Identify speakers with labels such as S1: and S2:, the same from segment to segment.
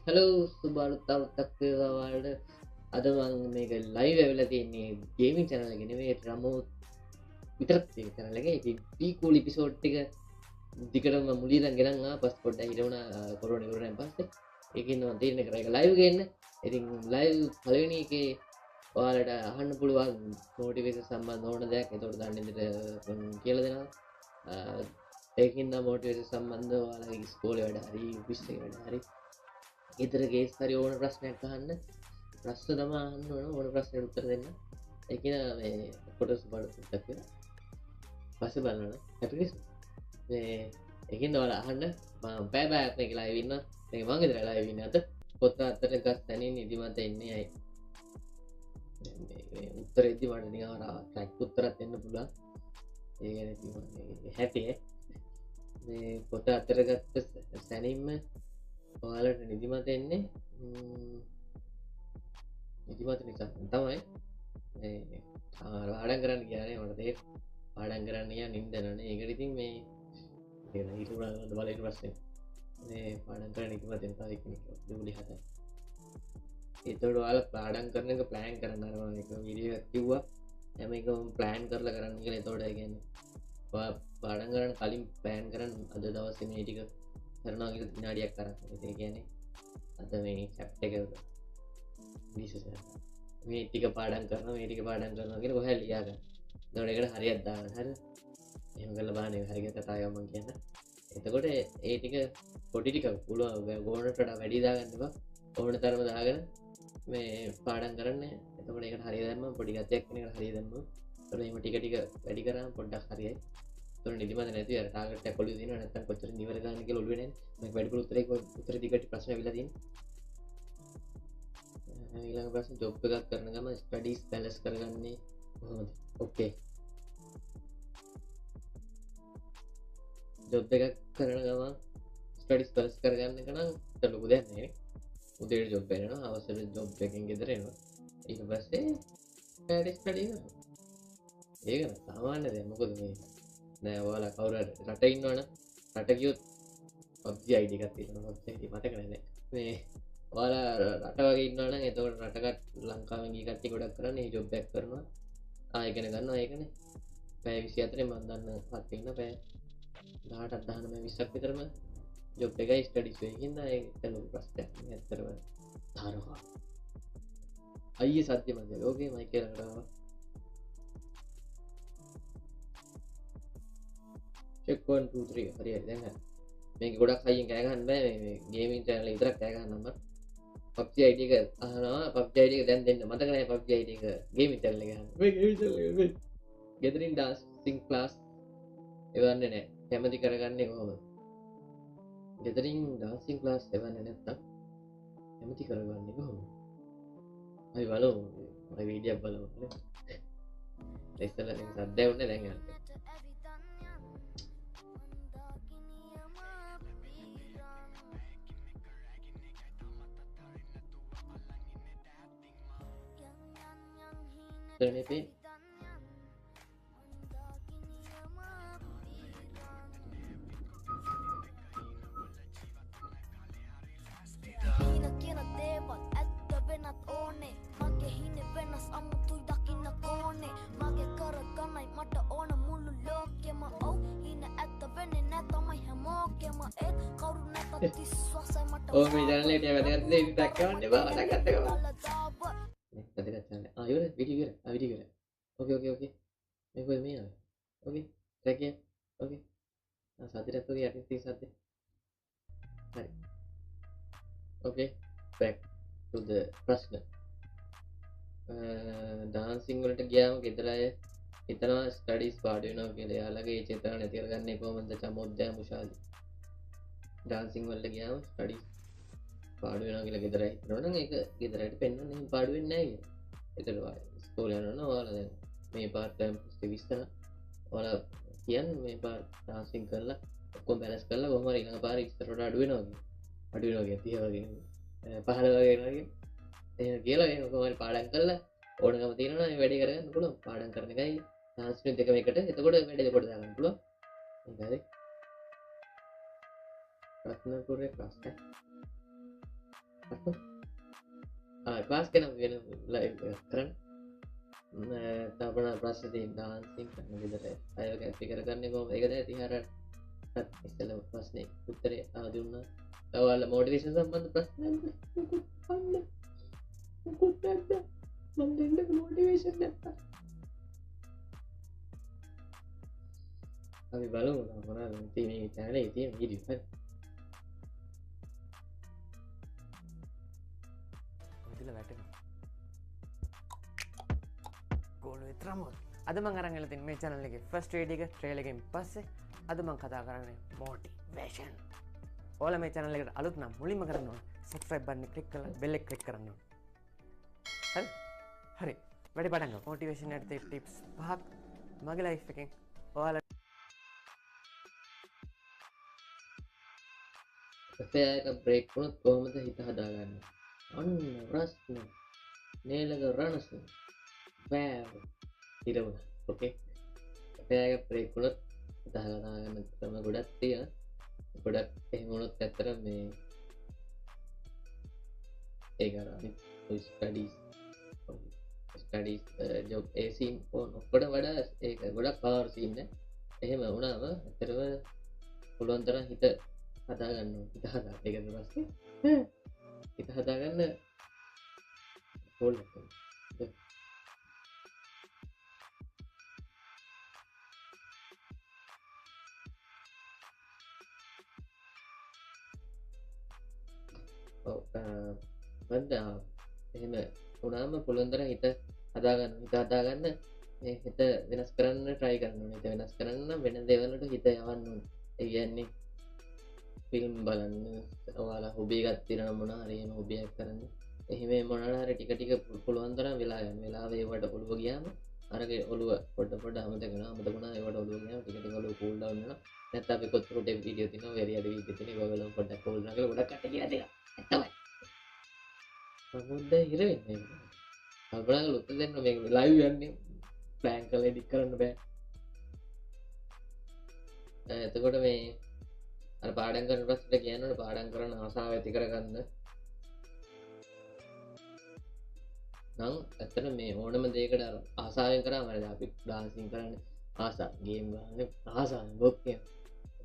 S1: Hello සුබ අලුත් අවුරුද්දක් වේවා ඔයාලට. අද මම මේක ලයිව් ඇවිල්ලා තියෙන්නේ ගේමින් චැනල් එකේ නෙමෙයි, රමෝ විතරක් තියෙන චැනල් එකේ. ඉතින් බී කූල් එපිසෝඩ් ටික දිගටම මුලින් ඉඳන් ගෙනන් ආවා. පස්සේ පොඩ්ඩක් හිර වුණා කොරෝනා ඉවර වුණාන් පස්සේ. ඒකෙන් මම තීරණය කරා ඒක ලයිව් ගේන්න. ඉතින් ලයිව් පළවෙනි එකේ ඔයාලට අහන්න පුළුවන් මොටිවේෂන් සම්බන්ධ ඕන දෙයක්. ඒතකොට දන්නේ විදිහට මම කියලා දෙනවා. ඒකින් නම් මොටිවේෂන් සම්බන්ධ ඔයාලගේ ඉස්කෝලේ වැඩ හරි, ඔෆිස් එකේ වැඩ හරි, ගෙදර කේස් හරි ඕන ප්‍රශ්නයක් අහන්න. ප්‍රශ්න තමයි අහන්න ඕන, ඕන ප්‍රශ්නයට උත්තර දෙන්න. ඒ කියන මේ කොටස බලපුත්තක් කියලා. පස්සේ බලන්න. හැපි ක්‍රිස්මස්. මේ ඒකින් ඔයාලා අහන්න මම බෑ බෑ මේක ලයිව් ඉන්නවා. මේක මං විතරයි ලයිව් ඉන්නේ අද. පොත අතට ගස් තැනින් නිදිමත එන්නේ ඇයි? මේ උත්තර එද්දි මට නිකන් අර ට්‍රැක් උත්තරයක් දෙන්න පුළුවන්. ඒ ගැන ඉතින් මම හැටි ඈ. මේ පොත අතට ගත්ත සැනින්ම ඔයාලට නිදිමත එන්නේ නිදිමත නිසා තමයි. මේ පාඩම් කරන්න ගියානේ මට තේරෙන්නේ. පාඩම් කරන්න ගියා නින්ද නනේ. ඒකට ඉතින් මේ ඒක නෑ ඊට වඩා බලන්න ඊට පස්සේ මේ පාඩම් කරන්න නිදිමත එන තව එක්කෙනෙක් ජූලි 7. ඒතකොට ඔයාලා පාඩම් කරන එක ප්ලෑන් කරන්න. අර මම එක වීඩියෝ එකක් කිව්වා හැම එකම ප්ලෑන් කරලා කරන්න කියලා. ඒතකොට ඒ කියන්නේ ඔයා පාඩම් කරන්න කලින් ප්ලෑන් කරන්න අද දවසේ මේ ටික කරනවා කියලා විනාඩියක් අරන්. ඒ කියන්නේ අද මේ චැප්ටර් එක විශේෂ මේ ටික පාඩම් කරනවා, මේ ටික පාඩම් කරනවා කියලා කොහේ ලියා ගන්න. එතකොට ඒකට හරියක් දාගන්න. හරිද? එහෙම කරලා බලන්න ඒක හරියට කතා එකක් මං කියන්න. එතකොට ඒ ටික පොඩි ටිකක් පුළුවන් ඕනට වඩා වැඩි දාගන්න එපා. ඕන තරම දාගෙන මේ පාඩම් කරන්න. එතකොට ඒකට හරිය දැම්මම පොඩි ගතියක් වෙන එකට හරිය දැම්මම එතකොට එහෙම ටික ටික වැඩි කරාම පොඩ්ඩක් හරියයි. එතකොට නිදිමත නැති අර ටාගට් එකක් ඔළුවේ තියෙනවා නැත්තම් කොච්චර නිවර ගන්න කියලා ඔළුවේ නැහැ. මේක වැඩිපුර උත්තරේ උත්තර දිගට ප්‍රශ්න ඇවිල්ලා තියෙනවා. ඊළඟ ප්‍රශ්න ජොබ් එකක් කරන ගමන් ස්ටඩීස් බැලන්ස් කරගන්නේ කොහොමද? ඕකේ. ජොබ් එකක් කරන ගමන් ස්ටඩීස් බැලන්ස් කරගන්න එක නම් ඇත්තට ලොකු දෙයක් නෙවෙයි. උදේට ජොබ් එනවා, හවසට ජොබ් එකෙන් ගෙදර එනවා. ඊට පස්සේ ස්ටඩීස් ස්ටඩි කරනවා. ඒක නම් සාමාන්‍ය දෙයක්. මොකද මේ නෑ ඔයාලා කවුරු හරි රට ඉන්නවනම් රට ගියොත් PUBG ID එකක් තියෙනවා. PUBG ID මතක නෑ දැන්. මේ ඔයාලා රට වගේ ඉන්නවනම් එතකොට රටකට ලංකාවෙන් ගිය කට්ටිය ගොඩක් කරන්නේ මේ ජොබ් එකක් කරනවා. ආ ඉගෙන ගන්නවා ඒකනේ. පැය 24 මං දන්න කට්ටිය ඉන්න පැය 18ක් 19 20ක් විතරම ජොබ් එකයි ස්ටඩීස් එකයි හින්දා ඒක ලොකු ප්‍රශ්නයක් නෙවෙයි ඇත්තටම. තරහා. අයියේ සත්‍ය මන්ද. ඕකේ මයික් එක ළඟට ආවා. චෙක් 1 2 3 හරි හරි දැන් හරි. මේක ගොඩක් හයියෙන් කෑ ගහන්න බෑ. මේ ගේමින් චැනල් එක විතරක් කෑ ගහන්න අම්මා. PUBG ID එක අහනවා. PUBG ID එක දැන් දෙන්න මතක නෑ PUBG ID එක ගේමින් චැනල් එක අහන්න. මේ ගේමින් චැනල් එක මේ ගෙදරින් ඩාන්සින් ක්ලාස් එවන්නේ නෑ. කැමති කරගන්නේ කොහොමද? ගෙදරින් ඩාන්සින් ක්ලාස් එවන්නේ නැත්තම් කැමති කරගන්නේ කොහොමද? අපි බලමු. අපි වීඩියෝ එකක් බලමු. හරි. ඉස්සෙල්ලා මේක සද්ද ඇහුන්නේ දැන් යන්න. උත්තරනේ පේන්නේ.
S2: කියන දේවල් ඇත්ත වෙනත් ඕනේ. මගේ හිනේ වෙනස් අමුතුයි දකින්න කෝනේ. මගේ කරගන්නයි මට ඕන මුළු ලෝකෙම. ඔව් හින ඇත්ත වෙන්නේ නෑ තමයි හැමෝගෙම. ඒත් කවුරු නැතත් විශ්වාසයි මට.
S1: ඔව් මේ චැනල් එකට වැදගත් දේ ඉතින් ටැග් කරන්න එපා. වැදගත් එක බා. මේ වැදගත් චැනල්. ආ ඉවරයි වීඩියෝ ඉවරයි. ආ වීඩියෝ ඉවරයි. ඕකේ ඕකේ ඕකේ. මේ කොහෙද මේ ආවේ? ඕකේ ටැග් එක. ඕකේ. ආ සද්දටත් ඔගේ යටින් තියෙන සද්ද. හරි. ඕකේ back to the ප්‍රශ්න. ඩාන්සින් වලට ගියාම ගෙදර අය හිතනවා ස්ටඩීස් පාඩු වෙනවා කියලා. එයාලගේ ඒ චේතනාව නැති කරගන්නේ කොහොමද? චමෝද්දයා මුෂාලි. ඩාන්සින් වලට ගියාම ස්ටඩීස් පාඩු වෙනවා කියලා ගෙදර අය හිතනවා නම් ඒක ගෙදර අයට පෙන්වන්න එහෙම පාඩු වෙන්නේ නැහැ කියලා. ඒතර ඔයා ඉස්කෝලේ යනවා නම් ඔයාලා දැන් මේ පාර දැන් 20 නම් ඔයාලා කියන්නේ මේ පාර ඩාන්සින් කරලා ඔක්කොම බැලන්ස් කරලා කොහොම හරි ඊළඟ පාර ඉස්සරහට අඩු වෙනවා කියලා. අඩු වෙනවා කියන්නේ 30 වගේ නෙමෙයි. 15 වගේ වෙනවා කියලා. එහෙම කියලා එහෙම කොහොම හරි පාඩම් කරලා ඕනකම තියෙනවා නම් මේ වැඩේ කරගන්න පුළුවන්. පාඩම් කරන එකයි ඩාන්සින් දෙකම එකට. එතකොට වැඩේ දෙකට දාගන්න පුළුවන්. ඒක හරි. රත්නපුරේ ප්‍රශ්න. ක්ලාස් ගැන වෙන ලයිව් එකක් කරන්න. තව ප්‍රශ්න තියෙන ඩාන්සින් කරන විදිහට අයව කැපි කරගන්නේ කොහොමද? ඒක දැන් ඉතින් අර ඉස්සෙල්ලා ප්‍රශ්නේ උත්තරේ දුන්නා. තව ඔයාලා මොටිවේෂන් සම්බන්ධ ප්‍රශ්න නැද්ද? මොකුත් අන්න. මොකුත් නැද්ද? මං දෙන්න මොටිවේෂන් නැත්තම්. අපි බලමු මොනවද ඉතින් මේ චැනල් එකේ තියෙන වීඩියෝ හරි.
S3: විදිලා වැටෙනවා. ගෝල් විතරම. අද මං අරන් ඇවිල්ලා තියෙන මේ චැනල් එකේ ෆස්ට් වීඩියෝ එක ට්‍රේලර් එකෙන් පස්සේ අද මං කතා කරන්නේ මොටිවේෂන්. ඔයාලා මේ චැනල් එකට අලුත් නම් මුලින්ම කරන්න ඕන සබ්ස්ක්‍රයිබ් බටන් එක ක්ලික් කරලා බෙල් එක ක්ලික් කරන්න ඕන. හරි? හරි. වැඩි පටන් ගමු. මොටිවේෂන් යටතේ ටිප්ස් පහක් මගේ ලයිෆ් එකෙන් ඔයාලා
S1: අෆෙයාර් එක බ්‍රේක් වුණොත් කොහොමද හිත හදාගන්නේ? අන්න ප්‍රශ්න. නේලක රණසු. වෑව්. ඉර වුණා. ඕකේ. අෆෙයාර් එක බ්‍රේක් වුණොත් හිත හදාගන්න ක්‍රම ගොඩක් තියෙනවා. ගොඩක් එහෙම වුණොත් ඇත්තටම මේ ඒක අර අනිත් ඔය ස්ටඩීස් ජොබ් ඒ සීන් ෆෝන් ඔක්කොට වඩා ඒක ගොඩක් පවර් සීන් නේ. එහෙම වුණාම ඇත්තටම පුළුවන් තරම් හිත හදාගන්න ඕනේ. හිත හදා ඒක ඊට පස්සේ හිත හදාගන්න ඕනේ. ඔව් මන්ද එහෙම වුණාම පුළුවන් තරම් හිත හදාගන්න. හිත හදාගන්න මේ හිත වෙනස් කරන්න try කරන්න ඕනේ. හිත වෙනස් කරන්න නම් වෙන දේවල් වලට හිත යවන්න ඕනේ. ඒ කියන්නේ ෆිල්ම් බලන්න, ඔයාලා හොබි එකක් තියෙනවා මොන හරි එහෙම හොබි එකක් කරන්න. එහෙම මොනවා හරි ටික ටික පුළුවන් තරම් වෙලා යන්න. වෙලාව ඒවට ඔළුව ගියාම අරගේ ඔළුව පොඩ පොඩ අමතක වෙනවා. අමතක වුණා ඒවට ඔළුව ගියාම ටික ටික ඔළුව කූල් ඩවුන් වෙනවා. නැත්නම් අපි කොච්චර ටෙක් වීඩියෝ තියෙනවා, වෙරියඩ වීඩියෝ තියෙනවා, ඒවා බලමු පොඩ්ඩක් කූල් ඩවුන් කරලා ගොඩක් කට්ටිය කියලා දෙනවා. ඇත්තමයි. නමුත් දැන් හිර වෙන්නේ. කල්පනා කරලා උත්තර දෙන්න මේක ලයිව් යන්නේ. ප්ලෑන් කරලා එඩිට් කරන්න බෑ. එතකොට මේ අර පාඩම් කරන ප්‍රශ්නෙට කියන්න ඕනේ පාඩම් කරන්න ආසාව ඇති කරගන්න. නම් ඇත්තට මේ ඕනම දෙයකට අර ආසාවෙන් කරාම හරිද අපි ඩාන්සින් කරන්නේ ආසාව, ගේම් ගහන්නේ ආසාවෙන් බොක් කියන.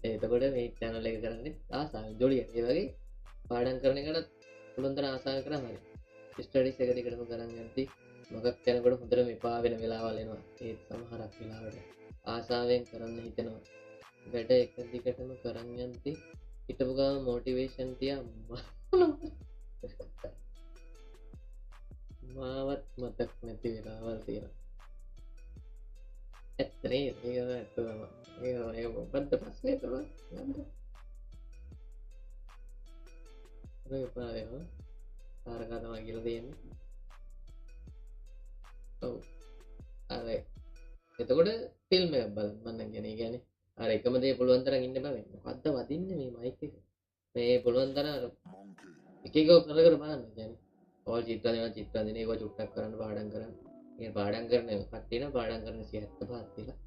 S1: එතකොට මේ චැනල් එක කරන්නේ ආසාවෙන් ජොලිය. ඒ වගේ පාඩම් කරන එකටත් පුළුවන් තරම් ආසාවෙන් කරාම හරි. ස්ටඩීස් එක දිගටම කරන් යද්දි මොකක් යනකොට හොඳටම එපා වෙන වෙලාවල් එනවා. ඒත් සමහරක් වෙලාවට ආසාවෙන් කරන්න හිතෙනවා. වැඩ එක දිගටම කරන් යද්දි හිටපු ගමන් මොටිවේෂන් තියා මාවත් මතක් නැති වෙලාවල් තියෙනවා. ඇත්ත නේද? ඒක තමයි ඇත්ත තමයි. ඒක මොකද්ද ප්‍රශ්නේ තමයි? නේද? අර එපා වෙනවා. තාරකා තමයි කියලා තියෙන්නේ. ඔව්. අර එතකොට ෆිල්ම් එකක් බලන්න මම නම් කියන්නේ. ඒ කියන්නේ අර එකම දේ පුළුවන් තරම් ඉන්න බෑ. මොකද්ද වදින්නේ මේ මයික් එක? මේ පුළුවන් තරම් අර එක එක කර කර බලන්න. කියන්නේ ඔය චිත්‍ර දෙනවා චිත්‍ර දෙන ඒවා චුට්ටක් කරන්න පාඩම් කරන්න. ඒ පාඩම් කරන කට්ටිය නම් පාඩම් කරන 75ක් තියලා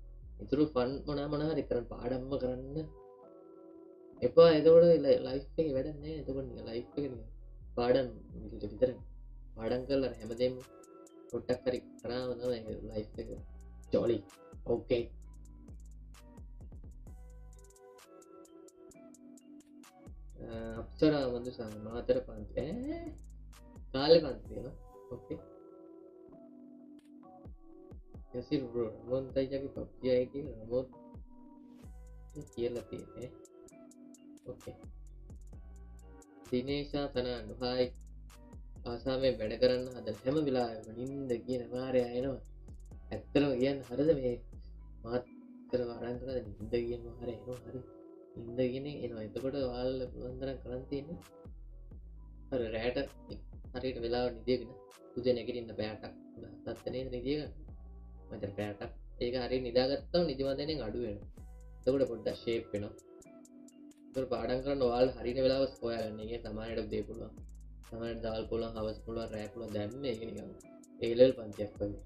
S1: ඉතුරු ෆන් මොන මොන හරි කරන්න පාඩම්ම කරන්න එපා. එතකොට ලයිෆ් එකේ වැඩක් නෑ. එතකොට නිකන් ලයිෆ් එක නිකන් පාඩම් විතරයි. පාඩම් කරලා හැමදේම පොඩ්ඩක් හරි කරාම තමයි ලයිෆ් එක ජොලි. ඕකේ. අප්සරා මඳුසාන මාතර පන්ති ඈ කාලේ පන්ති තියෙනවා. ඕකේ. යසිර් බ්‍රෝ රමෝන් තයියාගේ PUBG ID රමෝන් කියලා තියෙන්නේ. ඕකේ. දිනේෂා ෆර්නෑන්ඩෝ හායි. ආසාවෙන් වැඩ කරන්න හදන හැම වෙලාවෙම නින්ද කියන මාරයා එනවා. ඇත්තටම කියන්න හරිද මේ මාත් කර වරන් කරලා නින්ද කියන මාරයා එනවා. හරි. නින්ද කියන එක එනවා. එතකොට ඔයාලා පුළුවන් තරම් කරන් තියෙන්නේ අර රැට හරියට වෙලාව නිදියගෙන උදේ නැගිටින්න පැය 8ක් 7ක් නේද නිදිය ගන්න. මම හිතන්නේ පැය 8ක් ඒක හරියට නිදාගත්තම නිදිමත අඩු වෙනවා. එතකොට පොඩ්ඩක් ෂේප් වෙනවා. එතකොට පාඩම් කරන්න ඔයාලා හරියන වෙලාව හොයාගන්න. ඒ කියන්නේ සමහරවිට උදේ පුළුවන්, සමහරවිට දවල් පුළුවන්, හවස පුළුවන්, රැ පුළුවන්. දැන් මේක නිකන් ඒ ලෙවල් පන්තියක් වගේ.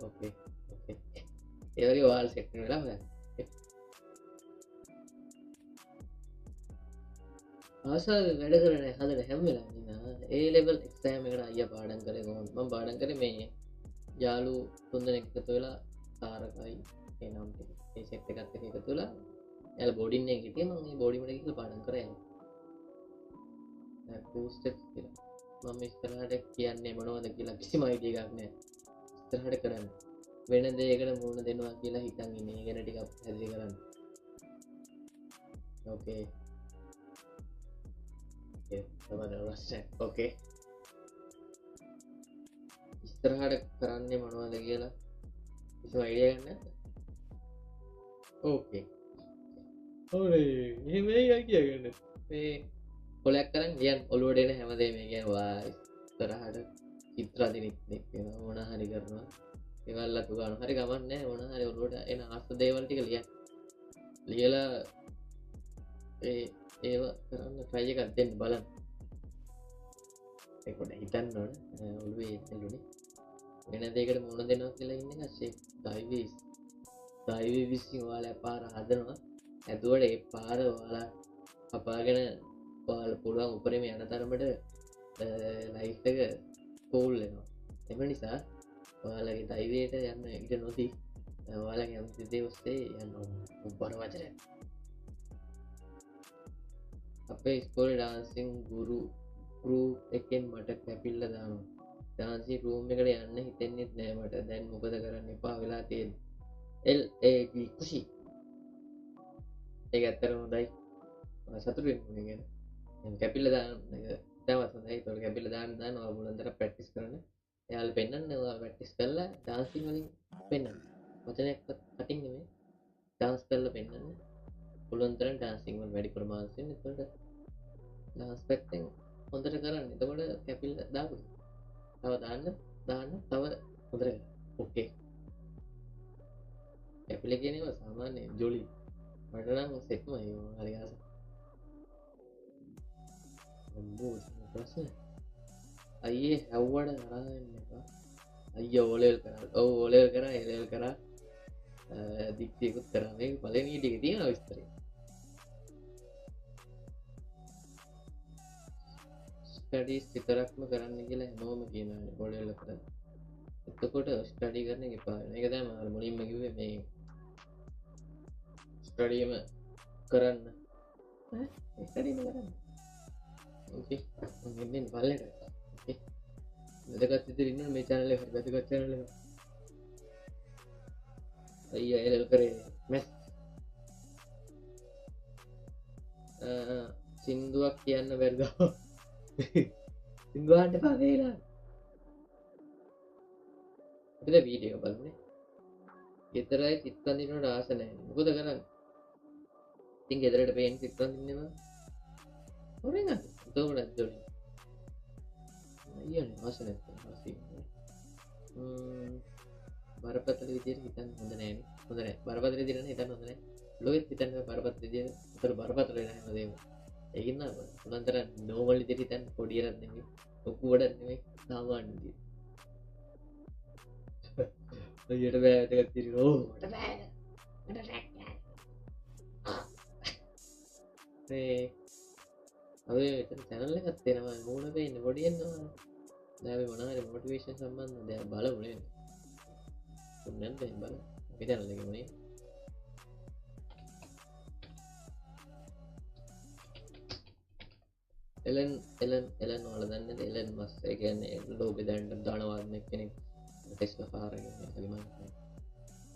S1: ඕකේ ඕකේ. ඒ වගේ ඔයාලා සෙට් වෙන වෙලාව හොයන්න. ආසාවෙන් වැඩ කරන හදන හැම වෙලාවෙම ඉන්න A level exam එකට අයියා පාඩම් කරේ කොහොමද? මම පාඩම් කරේ මේ යාළු තුන්දෙනෙක් එකතු වෙලා තාරකයි ඒ නම් ටික ඒ සෙට් එකත් එක්ක එකතු වෙලා එයාලා බෝඩින් එකේ හිටියේ. මම මේ බෝඩින් එකට ගිහලා පාඩම් කරා යනවා. 2 steps කියලා. මම ඉස්සරහට කියන්නේ මොනවද කියලා කිසිම අයිඩියා එකක් නෑ. ඉස්සරහට කරන්න වෙන දෙයකට මුහුණ දෙනවා කියලා හිතන් ඉන්නේ. ඒ ගැන ටිකක් පැහැදිලි කරන්න. ඕකේ. ඒ තමයි ප්‍රශ්නේ. ඕකේ. ඉස්සරහට කරන්නේ මොනවද කියලා කිසිම අයිඩියා එකක් නැද්ද? ඕකේ. ඔරේ එහෙම එකක් කියගන්න. මේ කොලයක් කරන් ලියන් ඔලුවට එන හැමදේම. ඒ කියන්නේ වා ඉස්සරහට චිත්‍ර අඳින කෙනෙක් වෙනවා, මොන හරි කරනවා, ඒවල් අතු ගන්නවා, හරි ගමන් නෑ, මොන හරි ඔලුවට එන ආස දේවල් ටික ලියන්න. ලියලා ඒව කරන්න try එකක් දෙන්න බලන්න. ඒක පොඩ්ඩක් හිතන්න ඕන. ඔලුවේ එල්ලුනේ වෙන දෙයකට මුහුණ දෙනවා කියලා ඉන්න එක ෂේ දෛවී විසින් ඔයාලා පාර හදනවා. ඇදුවට ඒ පාර ඔයාලා කපාගෙන ඔයාලා පුළුවන් උපරිම යන තරමට ලයිෆ් එක කෝල් වෙනවා. එම නිසා ඔයාලගේ දෛවයට යන්න ඉඩ නොදී ඔයාලගේ යම් දේ ඔස්සේ යන්න ඕන. බර වචනයක්. අපේ ඉස්කෝලේ ඩාන්සින් ගුරු ගෲප් එකෙන් මට කැපිල්ල දානවා. ඩාන්සින් රූම් එකට යන්න හිතෙන්නෙත් නෑ මට. දැන් මොකද කරන්න එපා වෙලා තියෙන්නේ. LAB කුෂි. ඒක ඇත්තටම හොඳයි. මම සතුටු වෙන්න ඕනේ ගැන. දැන් කැපිල්ල දාන එක ඉතාමත් හොඳයි. ඒතකොට කැපිල්ල දාන්න දාන්න ඔයා පුළුවන් තරම් ප්‍රැක්ටිස් කරන්න. එයාලා පෙන්නන්න ඔයා ප්‍රැක්ටිස් කරලා ඩාන්සින් වලින් පෙන්නන්න. වචනයක්වත් කටින් නෙමෙයි. ඩාන්ස් කරලා පෙන්නන්න. පුළුවන් තරම් ඩාන්සින් වල වැඩි ප්‍රමාණයක් වෙන්න. එතකොට ඩාන්ස් පැත්තෙන් හොඳට කරන්න. එතකොට කැපිල්ල දාපු. තව දාන්න දාන්න තව හොඳට කරන්න. ඕකේ. කැපිල්ල කියන ඒවා සාමාන්‍ය ජොලි. මට නම් සෙට්ම ඒවා හරි ආසයි. අම්බෝ ප්‍රශ්න. අයියේ හැව්වට තරහ වෙන්න එපා. අයියා ඕලෙවල් කරා. ඔව් ඕලෙවල් කරා, ඒ ලෙවල් කරා. දික්තියකුත් කරා. මේ පළවෙනි ටික තියෙනවා විස්තරේ. ස්ටඩීස් විතරක්ම කරන්න කියලා හැමෝම කියනවානේ ඕලෙවල් කරා. එතකොට ස්ටඩි කරන එක එපා වෙනවා. ඒක තමයි මම මුලින්ම කිව්වේ මේ ස්ටඩියම කරන්න. ඈ ස්ටඩියම කරන්න. ඕකේ. මම එන්නේ පල්ලෙට. ඕකේ. වැදගත් විදිහට ඉන්න මේ channel එක හරි වැදගත් channel එක. අයියා එලෙල් කරේ මැස්. සින්දුවක් කියන්න බැරිද? සින්දුව අහන්න එපා මේ වෙලාවේ. අපි දැන් වීඩියෝ එක බලමුනේ. ගෙදරයි සිත් අඳිනවට ආස නැහැ. මොකද කරන්නේ? ඉතින් ගෙදරට පේන සිත් අඳින්නෙම හොරෙන් අද. එතකොට ජොලි. අයියනේ ආස නැත්තම් ආස ඉන්නේ. බරපතල විදියට හිතන්න හොඳ නෑනේ. හොඳ නෑ. බරපතල විදියට නම් හිතන්න හොඳ නෑ. ලෝකෙත් හිතන්න බරපතල විදියට. ඒතර බරපතල වෙන හැමදේම. ඒකින් නම් පුළුවන් තරම් නෝමල් විදියට හිතන්න, පොඩි එකක් නෙමෙයි, ලොකු වැඩක් නෙමෙයි, සාමාන්‍ය විදියට. අයියට බෑ වැදගත් ඉතින්. ඔව් මට බෑ. මට රැක් නෑ. මේ අපි මෙතන චැනල් එකක් තියෙනවා. මූණ පේන්නේ පොඩි එනවා. දැන් අපි මොන හරි මොටිවේෂන් සම්බන්ධ දෙයක් බලමු නේද? නැන්ද එහෙම බලමු. අපි චැනල් එකේ මොනේ? එලන් එලන් එලන් ඔයාලා දන්නේ නැද්ද? එලන් මස්ක් ඒ කියන්නේ ලෝකෙ දැනට ධනවාන් කෙනෙක්. ටෙස්ලා කාර් එක හරි මං හිතන්නේ.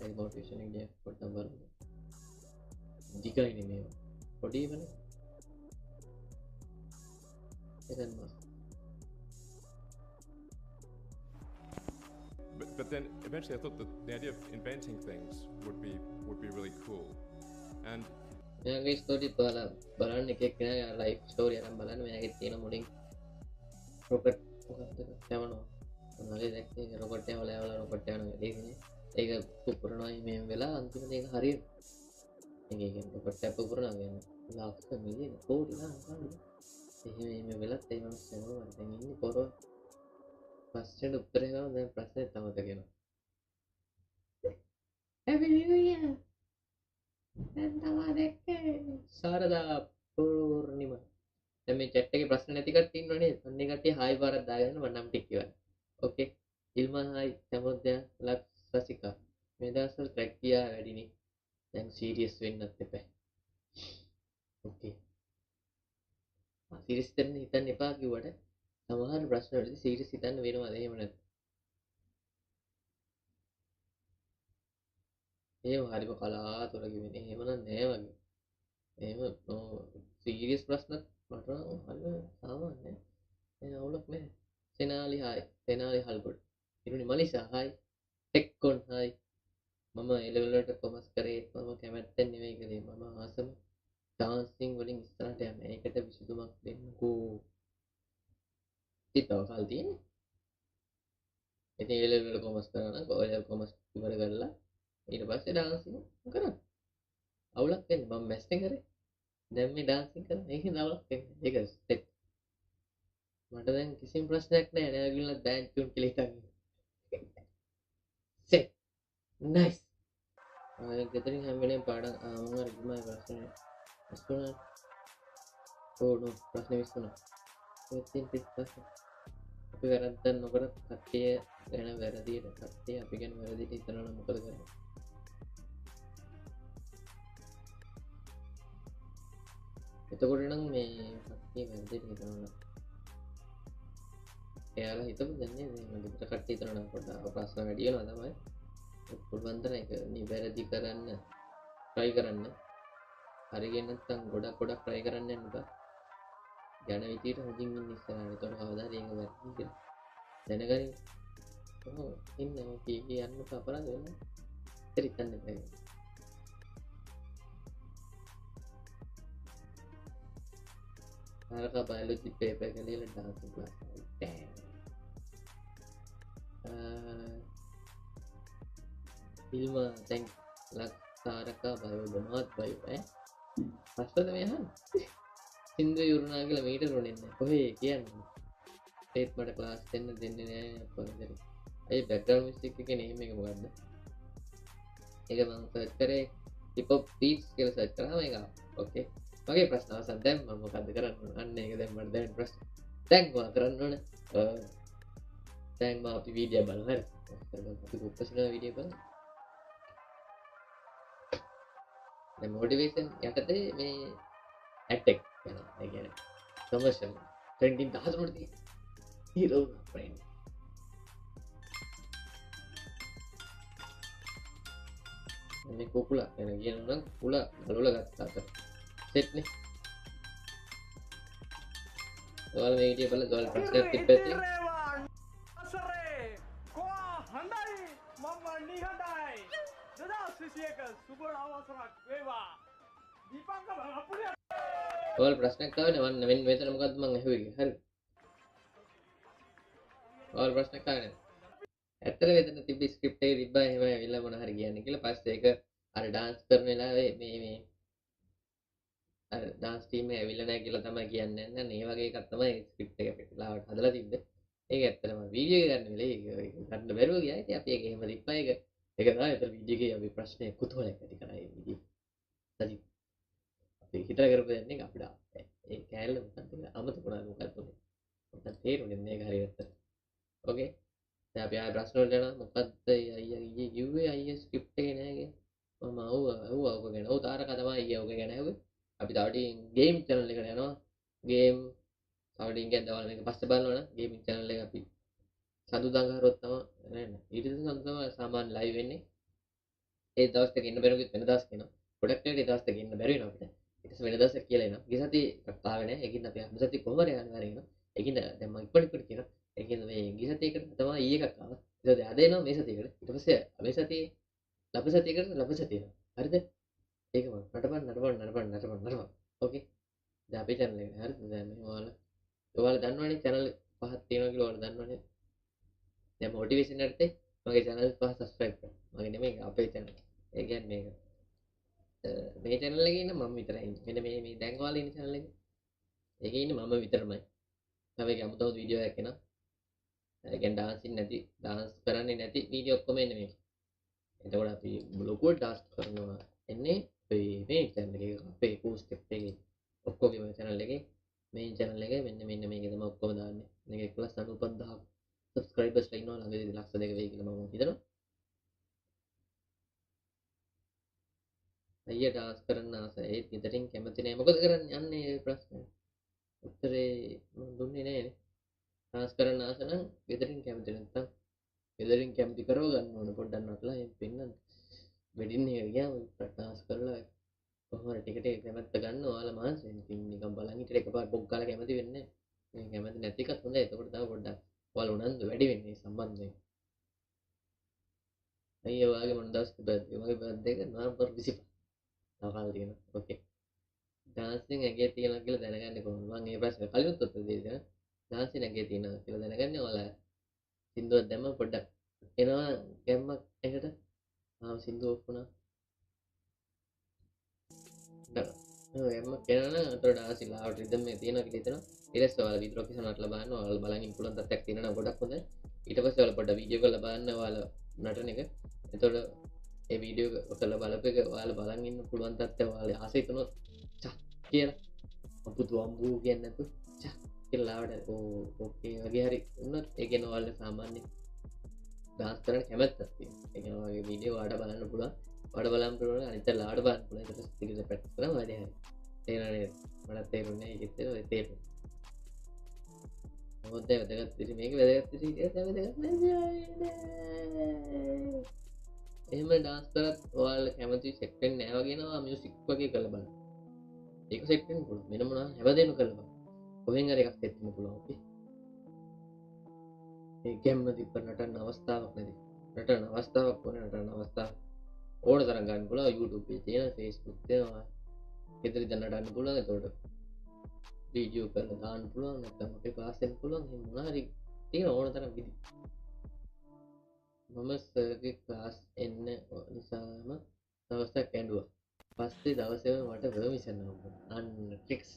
S1: ඒ මොටිවේෂන් එක දිහා පොඩ්ඩක් බලමු. දිගයිනේ මේවා. පොඩි ඒවානේ. Elon Musk.
S4: But then eventually I thought that the idea of inventing things would be really cool. And
S1: මෙයාගේ ස්ටෝරිත් ඔයාලා බලන්න එක එක්කෙනාගේ ලයිෆ් ස්ටෝරි අරන් බලන්න. මෙයාගේ තියෙන මුලින් රොකට් මොකක්ද යවනවා. මොනවද දැක්කේ රොකට් යවලා යවලා රොකට් යනවා. ඒකනේ ඒක පුපුරනවා මෙහෙම වෙලා අන්තිමට ඒක හරියට ඒ කියන්නේ රොකට් එක පුපුරනවා කියන්නේ ලක්ෂ මිලියන කෝටි ගණන් ගන්න. එහෙම එහෙම වෙලත් ඒ මනුස්සයා මොනවද දැන් ඉන්නේ පොරව. ප්‍රශ්නෙට උත්තරේ ගමන් දැන් ප්‍රශ්නේ තමත කියනවා. Happy New Year. දැන් තමා දැක්කේ ශාරදා පූර්ණිමා. දැන් මේ chat එකේ ප්‍රශ්න නැති කට්ටිය ඉන්නව නේද? අන්න ඒ කට්ටිය හායි පාරක් දාගන්න මම නම් ටික කියවන්න. ඕකේ. ඉල්මා හායි, චමෝද්‍යා, ලක්ස්, රසිකා. මේ දවස්වල ට්‍රැක් ගියා වැඩිනේ. දැන් සීරියස් වෙන්නත් එපා. ඕකේ. සීරියස් වෙන්න හිතන්න එපා කිව්වට සමහර ප්‍රශ්න වලදී සීරියස් හිතන්න වෙනවද? එහෙම නැත්නම් එහෙම හරිම කලාතුරකින් වෙන්නේ. එහෙම නම් නෑ වගේ. එහෙම සීරියස් ප්‍රශ්නත් මට නම් හරිම සාමාන්‍යයි. ඒ අවුලක් නෑ. සෙනාලි හායි, සෙනාලි හල්ගොඩ. ඉරුණි මලිෂා හායි, ටෙක්කොන් හායි. මම ඒ ලෙවල් වලට කොමර්ස් කරේ මම කැමැත්තෙන් නෙවෙයි කළේ. මම ආසම ඩාන්සින් වලින් ඉස්සරහට යන්න. ඒකට විසඳුමක් දෙන්නකෝ. ඉතින් තව කල් තියෙන්නේ. ඉතින් ඒ ලෙවල් වල කොමර්ස් කරා නම් ඔය ලෙවල් කොමර්ස් ඉවර කරලා ඊට පස්සේ ඩාන්සින් කරන්න. අවුලක් වෙන්නේ මම මැස් එක කරේ. දැන් මේ ඩාන්සින් කරන්නේ ඒකෙන් අවුලක් වෙන්නේ. ඒක සෙට්. මට දැන් කිසිම ප්‍රශ්නයක් නෑ නෑ ඔයගොල්ලෝ බෑන්ඩ් ටියුන් කියලා හිතන් ඉන්නේ. සෙට්. නයිස්. ආ ගෙදරින් හැම වෙලේම පාඩම් මම අර ගිමයි ප්‍රශ්නේ. මිස් වුණා. ඕ නෝ ප්‍රශ්නේ මිස් වුණා. ඉතින් ප්‍රශ්න. අපි වැරද්දක් නොකර කට්ටිය ගැන වැරදියට කට්ටිය අපි ගැන වැරදියට හිතනවා නම් මොකද කරන්නේ? එතකොට නම් මේ කට්ටිය වැරදියට හිතනවා නම් එයාලා හිතපු දැන් නේද? එහෙම ගෙදර කට්ටිය හිතනවා නම් පොඩ්ඩක් ප්‍රශ්න වැඩි වෙනවා තමයි. පුළුවන් තරම් ඒක නිවැරදි කරන්න try කරන්න. හරියන්නේ නැත්නම් ගොඩක් ගොඩක් try කරන්න යන්න එපා. යන විදියට හොඳින් ඉන්න ඉස්සරහට. එතකොට කවදා හරි ඒක වැරදි කියලා දැනගනින්. ඔව් ඉන්න ඔය කී කී යන්න එපා අපරාධ වෙනවා. ඉතින් හිතන්න එපා. අරක බයොලොජි පේපර් එක ලියලා ඩාන්ස් ක්ලාස් එකට. ඉල්මා දැන් ලක් තාරකා බයෝද මාත් බයෝ ඈ ප්‍රශ්නද මේ අහන්නේ? සින්දු යුරුනා කියලා මීටර උනේ නැහැ. කොහේ කියන්නේ? ඒත් මට ක්ලාස් දෙන්න දෙන්නේ නෑ අප්පා ගෙදර. අයියේ බෑග්ග්‍රවුන්ඩ් මියුසික් එකේ නේම් එක මොකද්ද? ඒක මං සර්ච් කරේ හිප් හොප් බීට්ස් කියලා සර්ච් කරාම ඒක ආවා. ඕකේ. මගේ ප්‍රශ්න අවසන්. දැන් මම මොකද්ද කරන්න ඕන? අන්න ඒක දැන් මට දැනෙන ප්‍රශ්න. දැන් මොකද කරන්න ඕන? දැන් මම අපි වීඩියෝ බලමු. හරි. අපි කොප්පසිනා වීඩියෝ බලමු. දැන් මොටිවේෂන් යටතේ මේ ඇටැක් වෙනවා. ඒ කියන්නේ කමර්ෂල් ට්‍රෙන්ඩින් 13ට තියෙන හීරෝ ෆ්‍රෙන්ඩ්. මේ කුකුලා ගැන කියනවා නම් කුකුලා ගලවලා ගත්තා අතට. සෙට් නේ. ඔයාලා මේ වීඩියෝ බලලා ඔයාලා ප්‍රශ්නයක් තිබ්බැති. ඔයාලා ප්‍රශ්නයක් ආවනේ මම මෙන්න මෙතන මොකද්ද මං ඇහුවේ කියලා. හරි. ඔයාලා ප්‍රශ්නයක් ආවේ නැද්ද? ඇත්තට මෙතන තිබ්බ ස්ක්‍රිප්ට් එකේ තිබ්බා එහෙම ඇවිල්ලා මොන හරි කියන්නේ කියලා. පස්සේ ඒක අර ඩාන්ස් කරන වෙලාවේ මේ මේ අර ඩාන්ස් ටීම් එක ඇවිල්ලා නැහැ කියලා තමයි කියන්නේ. නෑ ඒ වගේ එකක් තමයි ස්ක්‍රිප්ට් එක අපිට ලාවට හදලා තිබ්බේ. ඒක ඇත්තටම වීඩියෝ එක ගන්න වෙලේ ඒක ගන්න බැරුව ගියා. ඉතින් අපි ඒක එහෙම තිබ්බා. ඒක ඒක තමයි ඇත්තට වීඩියෝ එකේ අපි ප්‍රශ්නේ කුතුහලයක් ඇති කරා ඒ වීඩියෝ. සජිත් අපි හිතලා කරපු දේ නේ අපිට ඒ කෑල්ල මොකක්ද කියලා අමතක වුණා මොකක්ද උනේ. මොකක්ද තේරුනේ නෑ ඒක හරියට. ඕකේ. දැන් අපි ආයෙ ප්‍රශ්න වලට යනවා. මොකද්ද අයියා ඊයේ කිව්වේ අයියා ස්ක්‍රිප්ට් එකේ නෑ කියලා. මම ඇහුවා ඔක ගැන. ඔව් තාරකා තමයි අයියා ඔක ගැන ඇහුවේ. අපි තව ටිකකින් ගේම් චැනල් එකට යනවා. ගේම් තව ටිකකින් කියන්නේ ඔයාලා මේක පස්සේ බලනවා නම් ගේමින් චැනල් එක අපි සඳුදා හරොත් තමයි නෑ නෑ ඊට පස්සේ සඳුදා තමයි සාමාන්‍ය ලයිව් වෙන්නේ. ඒ දවස් දෙක ඉන්න බැරුව වෙන දවස් එනවා. ගොඩක් වෙලාවට ඒ දවස් දෙක ඉන්න බැරි වෙනවා අපිට. ඊට පස්සේ වෙන දවසක් කියලා එනවා. ගිය සතියේ එකක් ආවේ නෑ. ඒකින් අපි හැම සතියේ කොහොම හරි අනිවාර්යෙන් එනවා. ඒකින් දැන් මම ඉක්මනට ඉක්මනට කියනවා. ඒකින් මේ ගිය සතියේකට තමයි ඊයේ එකක් ආවා. ඊට පස්සේ අද එනවා මේ සතියේකට. ඊට පස්සේ මේ සතියේ ලබ සතියේකට ලබ සතියේ එනවා. හරිද? ඒක මම නටපන් නටපන් නටපන් නටපන් නටපන්. ඕකේ. දැන් අපේ චැනල් එකට හරිද? දැන් මෙහෙම ඔයාලා දන්නවනේ චැනල් පහක් තියෙනවා කියලා ඔයාලා දන්නවනේ. දැන් මොටිවේෂන් යටතේ මගේ චැනල් පහ සබ්ස්ක්‍රයිබ් කරන්න. මගේ නෙමෙයි අපේ චැනල්. ඒ කියන්නේ මේක මේ චැනල් එකේ ඉන්න මම විතරයි ඉන්නේ. මෙන්න මේ මේ දැන් ඔයාලා ඉන්න චැනල් එකේ. ඒකේ ඉන්නේ මම විතරමයි. තව ඒක අමුතු අමුතු වීඩියෝ එකක් එනවා. ඒ කියන්නේ ඩාන්සින් නැති ඩාන්ස් කරන්නේ නැති වීඩියෝ ඔක්කොම එන්නේ මේකේ. එතකොට අපි ලොකුවට ඩාන්ස් කරනවා එන්නේ අපේ මේ චැනල් එකේ අපේ පෝස්ට් එකේ ඔක්කොගේම චැනල් එකේ. මේන් channel එකේ මෙන්න මෙන්න මේක තමයි ඔක්කොම දාන්නේ. මේක 1,95,000 subscribers ලා ඉන්නවා ළඟදී ලක්ෂ දෙක වෙයි කියලා මම හිතනවා. අයියා ඩාන්ස් කරන්න ආසයි. ඒත් ගෙදරින් කැමති නෑ. මොකද කරන්නේ? අන්න ඒ ප්‍රශ්නේ. උත්තරේ මම දුන්නේ නෑනේ. ඩාන්ස් කරන්න ආස නම් ගෙදරින් කැමති නැත්තම් ගෙදරින් කැමති කරව ගන්න ඕන පොඩ්ඩක් නටලා එහෙම පෙන්නන්න. වෙඩින් එකට ගියාම ඩාන්ස් කරලා කොහොම හරි ටික ටික කැමැත්ත ගන්න ඔයාලා මහන්සි වෙන්න. ඉතින් නිකන් බලන් හිටියට එකපාර බොක් ගාලා කැමති වෙන්නේ නෑ. මේ කැමති නැති එකත් හොඳයි. එතකොට තව පොඩ්ඩක් ඔයාලා උනන්දු වැඩි වෙන්නේ මේ සම්බන්ධයෙන්. අයියා ඔයාගේ මොන දවසද බර්ත්ඩේ? මගේ බර්ත්ඩේ එක නොවැම්බර් 25. තව කාලේ තියෙනවා. ඕකේ. ඩාන්සින් ඇඟේ තියෙනවා කියලා දැනගන්නේ කොහොමද? මං ඒ ප්‍රශ්නේ කලිනුත් උත්තර දීලා තියෙනවා. ඩාන්සින් ඇඟේ තියෙනවා කියලා දැනගන්නේ ඔයාලා සින්දුවක් දැම්මම පොඩ්ඩක් එනවා ගැම්මක් එකට. ආ සින්දුව ඔෆ් වුණා. ඔව් ගැම්මක් එනවා නම් අතට ඩාන්සින් ලාවට රිද්ම් එක තියෙනවා කියලා හිතෙනවා. ඊට පස්සේ ඔයාලා වීඩියෝ එක නටලා බලන්න. ඔයාලා බලන් ඉන්න පුළුවන් තත්ත්වයක් තියෙනවා නම් ගොඩක් හොඳයි. ඊට පස්සේ ඔයාලා පොඩ්ඩක් වීඩියෝ කරලා බලන්න ඔයාලා නටන එක. එතකොට ඒ වීඩියෝ එක කරලා බලපු එක ඔයාලා බලන් ඉන්න පුළුවන් තත්ත්වය ඔයාලා ආසයි තුනොත් චා කියලා අපුතු අම්බූ කියන්නේ නැතුව චා කියලා ලාවට ඕ ඕකේ වගේ හරි වුණොත් ඒ කියන්නේ ඔයාලා සාමාන්‍ය ඩාන්ස් කරන්න කැමැත්තක් තියෙනවා. ඒ කියන්නේ ඔයාගේ වීඩියෝ ඔයාලට බලන්න පුළුවන්. ඔයාලට බලන්න පුළුවන් අනිත් අය ලාවට බලන්න පුළුවන්. ඒකට ටික ප්‍රැක්ටිස් කරාම වැඩේ හරි. තේරෙනව නේද? මටත් තේරුන්නේ නැහැ. ඒකෙත් ඔය තේරුණා. නමුත් දැන් වැදගත් විදිහට මේක වැදගත් විදිහට හිටියත් වැදගත් නෑ. එහෙම ඩාන්ස් කරත් ඔයාලා කැමති සෙට් වෙන්නේ නෑ වගේ නෝ මියුසික් වගේ කරලා බලන්න. ඒක සෙට් වෙන්න පුළුවන්. වෙන මොනවා හැමදේම කරලා බලන්න. කොහෙන් හරි එකක් සෙට් වෙන්න පුළුවන්. ඕකේ. මේ ගැම්ම තිබ්බ නටන්න අවස්ථාවක් නැති. නටන අවස්ථාවක් ඕනේ. නටන අවස්ථාවක් ඕන තරම් ගන්න පුළුවන්. YouTube එකේ තියෙන, Facebook තියෙනවා. ගෙදර ඉඳන් නටන්න පුළුවන්. එතකොට වීඩියෝ කරලා දාන්න පුළුවන්. නැත්නම් අපේ ක්ලාස් එන්න පුළුවන්. එහෙම මොනවා හරි තියෙන ඕන තරම් විදි. මම සර්ගේ ක්ලාස් එන්න නිසාම දවසක් ඇඬුවා. පස්සේ දවසේම මට පර්මිෂන් හම්බුණා. අන්න ට්‍රික්ස්.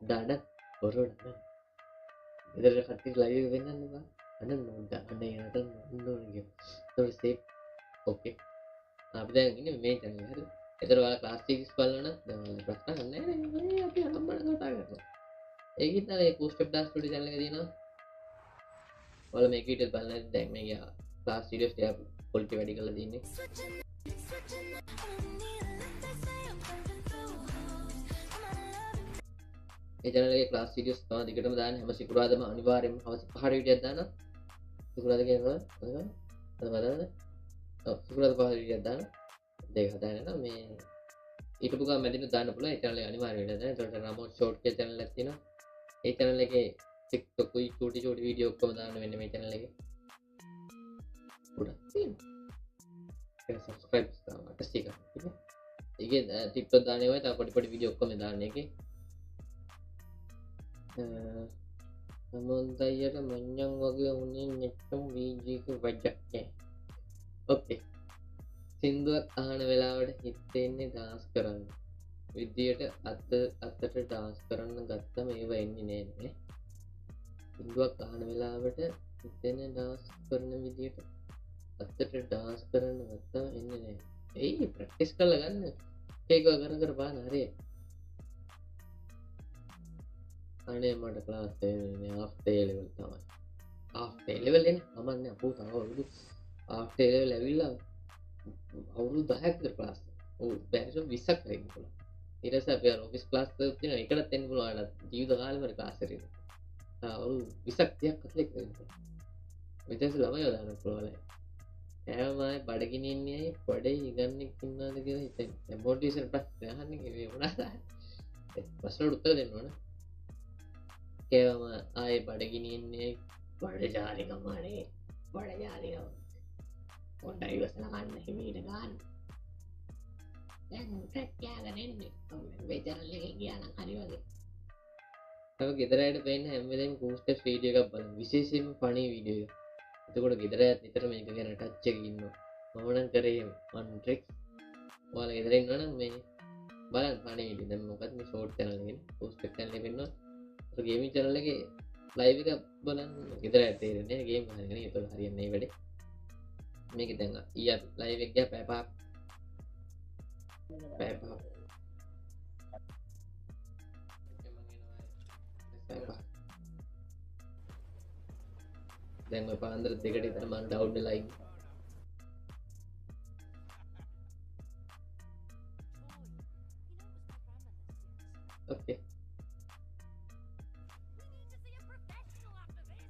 S1: දාන්න බොරුවට නෑ. ගෙදර කට්ටිය ලයිව් එක වෙන්නන්න බා. අන්න නෝන්ට අන්න එනට නෝන්න ඕන කියලා. ඒතකොට සේෆ් ඕකේ. අපි දැන් ඉන්නේ මේ චැනල් එකේ. හරිද? ඒතර ඔයාලා ක්ලාස් සීරීස් බලනවා නම් දැන් ඔයාලා ප්‍රශ්න අහන්නේ නෑ නේ. මේ අපි අහම්බන කතා කරනවා. ඒකින් තමයි මේ කූ ස්ටෙප් ඩාන්ස් ස්ටුඩියෝ චැනල් එක තියෙනවා. ඔයාලා මේක වීඩියෝ බලන්න නැත්නම් දැන් මේක ක්ලාස් සීරීස් ටික ක්වොලිටි වැඩි කරලා තියෙන්නේ. ඒ චැනල් එකේ ක්ලාස් වීඩියෝස් තමයි දිගටම දාන්නේ. හැම සිකුරාදම අනිවාර්යයෙන්ම හවස 5ට වීඩියෝ එකක් දානවා. සිකුරාද කියනවා නේද? අද බලන්න. ඔව් සිකුරාද 5ට වීඩියෝ එකක් දානවා. දෙක හදාගෙන යනවා. මේ ඊටපු ගමන් මැදින් දාන්න පුළුවන්. ඒ චැනල් එක අනිවාර්යයෙන් වීඩියෝ දාන්න. ඒතකොට රමෝට් ෂෝට් කියලා චැනල් එකක් තියෙනවා. ඒ චැනල් එකේ TikTok උයි චූටි චූටි වීඩියෝ ඔක්කොම දාන්න වෙන්නේ මේ චැනල් එකේ. ගොඩක් තියෙනවා. ඒක සබ්ස්ක්‍රයිබ් තාම 800 එකක් තිබ්බේ. ඒකේ TikTok දාන ඒවා තව පොඩි පොඩි වීඩියෝ ඔක්කොම දාන්න ඒකේ. සමන්ත අයියට මඤ්ඤං වගේ වුණේ නැත්තම් වීජී එක වජක්. ඕකේ. සින්දුවක් අහන වෙලාවට හිතෙන්නේ ඩාන්ස් කරන්න. විදියට අත අතට ඩාන්ස් කරන්න ගත්තම ඒව එන්නේ නෑ නේ. සින්දුවක් අහන වෙලාවට හිතෙන්නේ ඩාන්ස් කරන විදියට අතට ඩාන්ස් කරන්න ගත්තම එන්නේ නෑ. එයි ප්‍රැක්ටිස් කරලා ගන්න. ඒක කර කර බලන්න හරියයි. අනේ මට ක්ලාස් එන්නේ ආෆ්ටර් ඒ ලෙවල් තමයි. ආෆ්ටර් ඒ ලෙවල් එන්නේ මම නෑ අපෝ තව අවුරුදු ආෆ්ටර් ඒ ලෙවල් ඇවිල්ලා අවුරුදු 10ක් විතර ක්ලාස්. ඔව් බැරිම 20ක් හරි ඉන්න පුළුවන්. ඊට පස්සේ අපි අර ඔෆිස් ක්ලාස් එකක් තියෙනවා ඒකටත් එන්න පුළුවන්. අර ජීවිත කාලෙම හරි ක්ලාස් එකට ඉන්න. අවුරුදු 20ක් 30ක් අතර එක ඉන්න පුළුවන්. ඊට පස්සේ ළමයි දාන්න පුළුවන්. කෑවම ආයේ බඩගිනි ඉන්නේ ඇයි බඩේ ඉගන්නෙක් ඉන්නවද කියලා හිතෙන්නේ. දැන් මොටිවේෂන් ප්‍රශ්න අහන්නේ කිව්වේ මොනවාද? ඒ ප්‍රශ්න වලට උත්තර දෙන්න ඕන. කෑවම ආයේ බඩගිනි ඉන්නේ ඇයි බඩ ජාලිකම අනේ බඩ ජාලිකම. පොඩ්ඩක් ඉවසලා කන්න හිමීට ගන්න. දැන් ට්‍රැක් කෑගෙන එන්නේ. මේ චැනල් එකෙන් ගියා නම් හරි වගේ. තව ගෙදර අයට පේන්න හැම වෙලේම කූ ස්ටෙප්ස් වීඩියෝ එකක් බලන්න. විශේෂයෙන්ම ෆනි වීඩියෝ එක. එතකොට ගෙදර අයත් නිතර මේක ගැන ටච් එකක ඉන්නවා. මම නම් කරේ එහෙම ෆන් ට්‍රික්ස්. ඔයාලා ගෙදර ඉන්නවා නම් මේ බලන්න ෆනි වීඩියෝ. දැන් මොකද්ද මේ ෂෝට් චැනල් එකේ කූ ස්ටෙප් චැනල් එකේ පෙන්නුවා. ඔය ගේමින් චැනල් එකේ ලයිව් එක බලන්න ගෙදර අය තේරෙන්නේ නැහැ ගේම් ගහන එක නේ. ඒතකොට හරියන්නේ නැහැ වැඩේ. මේක දැන් ඊයේ අපි ලයිව් එක ගියා පැය පහක්. පැය පහක්. පැය දැන් ඔය පාන්දර දෙකට විතර මං ඩවුන් වෙලා ඉන්නේ. ඕකේ.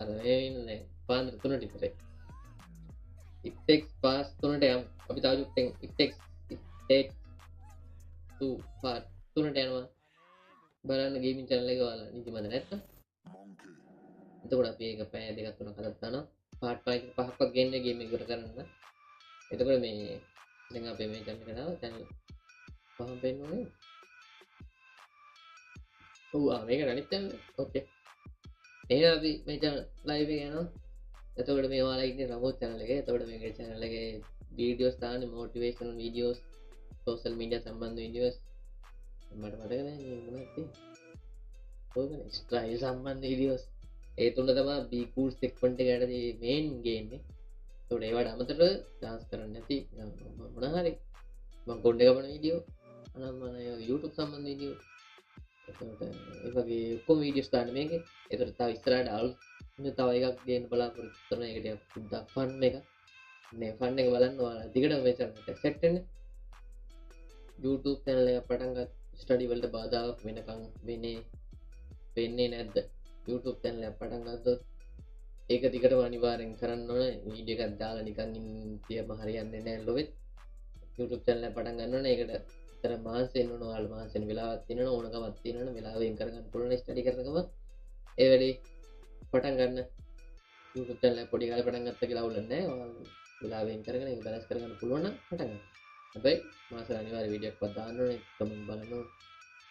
S1: අර මේ ඉන්නේ පාන්දර තුනට විතරයි. It takes past තුනට යමු. අපි තව චුට්ටෙන් it takes 2 part තුනට යනවා. බලන්න ගේමින් චැනල් එක ඔයාලා නිදිමත නැත්තම්. එතකොට අපි ඒක පැය දෙකක් තුනක් හදලා දානවා. පාර්ට් පහක්වත් ගේන්නේ ගේම් එක ඉවර කරන්න. එතකොට මේ දැන් අපේ මේ චැනල් එකට ආවා. චැනල් පහම පෙන්නුනේ. ඔව් ආ මේක අනිත් චැනල්. ඕකේ. එහෙනම් අපි මේ චැනල් ලයිව් එක යනවා. එතකොට මේ ඔයාලා ඉන්නේ රමෝ චැනල් එකේ. එතකොට මේකේ චැනල් එකේ වීඩියෝස් දාන්නේ මොටිවේෂනල් වීඩියෝස්, සෝෂල් මීඩියා සම්බන්ධ වීඩියෝස්. මට මතක නෑ මේ මොනවද තියෙන්නේ. ඔයගොල්ලෝ ස්ටයිල් සම්බන්ධ වීඩියෝස්. ඒ තුන තමයි බී කූල් සෙග්මන්ට් එක යටතේ මේන් ගේම් එක. ඒතකොට ඒවට අමතරව ඩාන්ස් කරන්න නැති මොන හරි මං කොණ්ඩේ කපන වීඩියෝ, අනම් මන ඒ වගේ YouTube සම්බන්ධ වීඩියෝ. එතකොට ඒ වගේ ඔක්කොම වීඩියෝස් දාන්න මේකේ. ඒතකොට තව ඉස්සරහට අලුත් තව එකක් ගේන්න බලාපොරොත්තු වෙනවා. ඒක ටිකක් පොඩ්ඩක් ෆන් එකක්. මේ ෆන් එක බලන්න ඔයාලා දිගටම මේ චැනල් එකට සෙට් වෙන්න. YouTube channel එක පටන් ගත් ස්ටඩි වලට බාධාවක් වෙනකන් වෙන්නේ නැද්ද? YouTube channel එක පටන් ගත්තොත් ඒක දිගටම අනිවාර්යෙන් කරන්න ඕන. වීඩියෝ එකක් දාලා නිකන් ඉන්න තියම හරියන්නේ නැහැ ලොවෙත්. YouTube channel එක පටන් ගන්න ඕන. ඒකට අතර මහන්සි වෙන්න ඕන. ඔයාලා මහන්සි වෙන වෙලාවක් තියෙනවා, ඕනකමක් තියෙනවා, වෙලාවෙන් කරගන්න පුළුවන් ස්ටඩි කරන ගමන්. ඒ වැඩේ පටන් ගන්න. YouTube channel එක පොඩි කාලේ පටන් ගත්තා කියලා අවුලක් නැහැ. ඔයාලා වෙලාවෙන් කරගෙන ඒක බැලන්ස් කරගන්න පුළුවන් නම් පටන් ගන්න. හැබැයි මාසෙ අනිවාර්ය වීඩියෝ එකක් දාන්න ඕනේ. කමෙන්ට් බලන්න ඕනේ.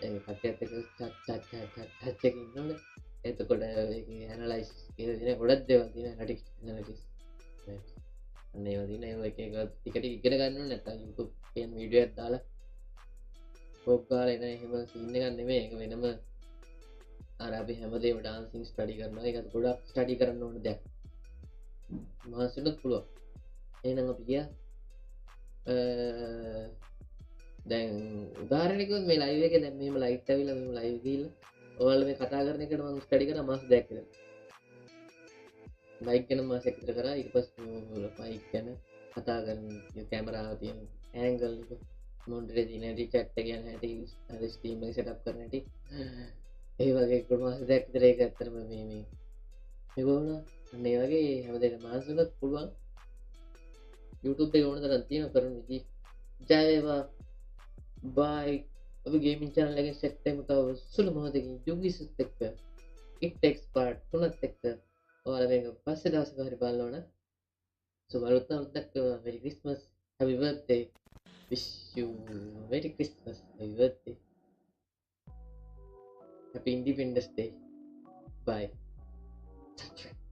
S1: ඒ කට්ටියත් එක්ක චට් චට් චට් ටච් එකේ ඉන්න ඕනේ. එතකොට ඒකේ ඇනලයිස් කියලා තියෙන ගොඩක් දේවල් තියෙනවා. ඇනලිටික්ස් ඇනලිටික්ස් අන්න ඒවා තියෙන ඒවා එක එක ටික ටික ඉගෙන ගන්න ඕනේ. නැත්නම් YouTube කියන වීඩියෝ එකක් දාලා පොප් ගාලා එන එහෙම සීන් එකක් නෙමෙයි. ඒක වෙනම අර අපි හැමදේම ඩාන්සින් ස්ටඩි කරනවා. ඒකත් ගොඩක් ස්ටඩි කරන්න ඕන දෙයක්. මහන්සි වෙන්නත් පුළුවන්. එහෙනම් අපි ගියා. දැන් උදාහරණයක් කිව්වොත් මේ ලයිව් එකේ දැන් මෙහෙම ලයිට් ඇවිල්ලා මෙහෙම ලයිව් ගිහිල්ලා ඔයාලා මේ කතා කරන එකට මම ස්ටඩි කරා මාස දෙකක් විතර. මයික් ගැන මාසයක් විතර කරා. ඊට පස්සේ මයික් ගැන කතා කරන කැමරාව තියෙන ඇන්ගල් එක, මොනිටරේ තියෙන හැටි, චැට් එක යන හැටි, අර ස්ට්‍රීම් එක සෙටප් කරන හැටි, ඒ වගේ ගොඩ මාස දෙකක් විතර ඒක ඇත්තටම මේ මේ මේක වුණා. අන්න ඒ වගේ හැමදේම මහන්සි වුණත් පුළුවන්. YouTube එක ඕන තරම් තියෙනවා කරන විදි. ජය වේවා. බයි. අපි ගේමින් චැනල් එකෙන් සෙට් වෙමු තව සුළු මොහොතකින් යුගිසුත් එක්ක it takes part තුනත් එක්ක. ඔයාලා මේක පස්සේ දවසක හරි බලන්න ඕන. සුබ අලුත් අවුරුද්දක් වේවා. Merry Christmas, happy birthday, wish you Merry Christmas, happy birthday, happy Independence Day. Bye.